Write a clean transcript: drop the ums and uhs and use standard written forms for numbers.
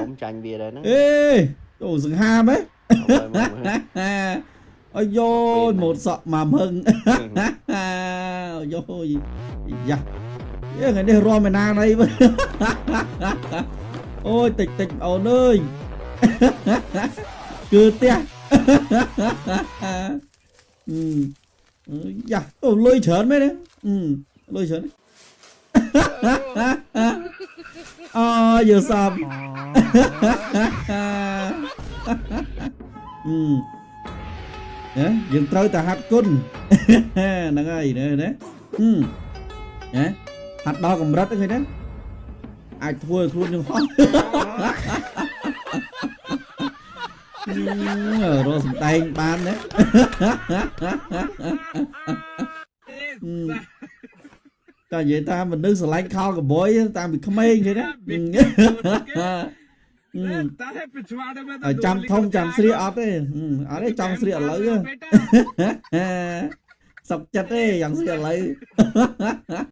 បងចាញ់វាដែរហ្នឹង អេអូសង្ហាមហ៎ អាយយម៉ូតសក់មកហឹង អាយយយ៉ាយថ្ងៃនេះរំឯណាណី អូយតិចតិចអូនអើយ គឺផ្ទះ អឺយ៉ាអូលុយច្រើនមែនទេអឺលុយច្រើន អូយល់សំ អឺហ៎យើងត្រូវតែហាត់គុណ ហ្នឹងហើយណាណាអឺហ៎ហាត់ដល់កម្រិតហ្នឹងឃើញទេអាចធ្វើឲ្យខ្លួនយើងហោះ អឺរកសំដែងបានណា អឺតែនិយាយថាមនុស្សស្រឡាញ់ខោកបយតាមពីក្មេងឃើញណាអឺឲ្យចាំធំចាំស្រៀកអត់ទេអត់ទេចង់ស្រៀកឥឡូវ សុកចិត្តទេយ៉ាងស្រៀកឥឡូវ។